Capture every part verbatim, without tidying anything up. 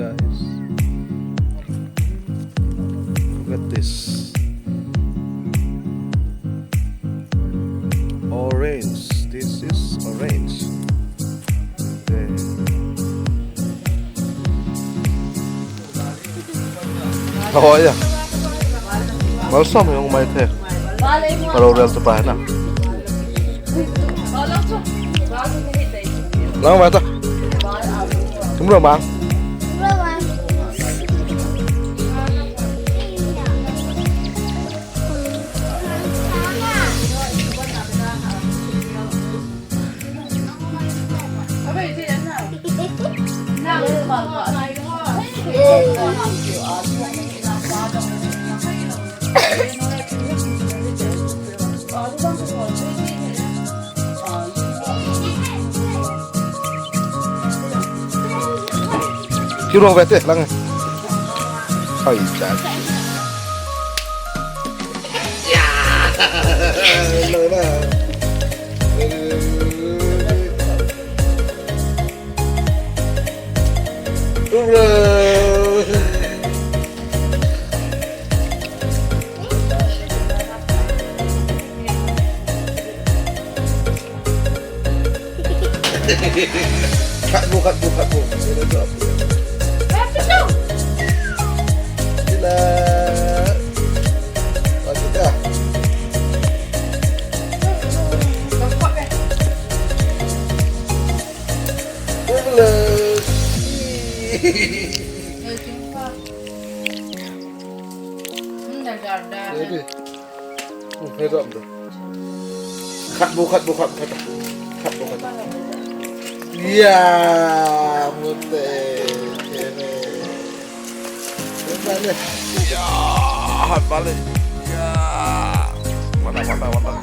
Guys, look at this. Orange. This is orange. Okay. Oh, yeah. Malsom yung may the. Parang real to pa na. Lang ba ito? Tumlo ba? Kiu rong ve te lang. Hai cha. Ya. Lo na. Ura. Khat bu, khat bu, khat bu. Sila tu apa? Sila. Lagi dah. Ula. Ready? Hmm, head up dah. Khat bu, khat bu, khat bu, khat bu. Khat bu, khat bu. Ya, mute. Ini. Ini balik. Ya, hat balik. Ya. Mana, mana, mana.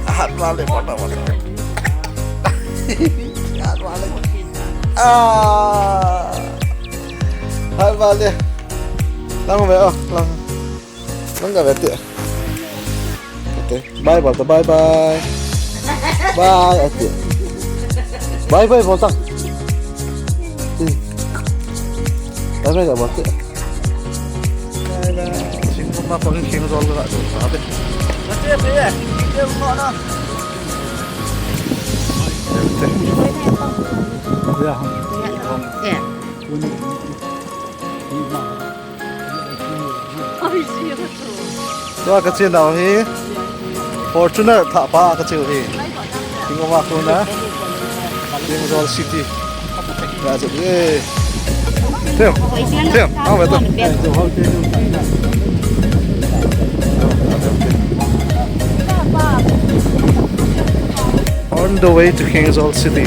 Hat balik, mana, mana. Hat balik. Ah. Hat balik. Lang ve, oh, lang. Lang ka ve ti. Ate, bye bye, bye bye. Bye, ate. Bye bye, bol tang. Hmm. Bye bye, bol tang. Bye bye. Sing ma pang sing sol ka tu, ate. Ate, ate, ate, mo na. Ya. Ya. Tua ka chena hi Fortuner thah pa ka cheu hi. Tingoma kona. Tingjol City. Ka cheu hi. Tem. Tem. Ang betul. On the way to King's Hall City.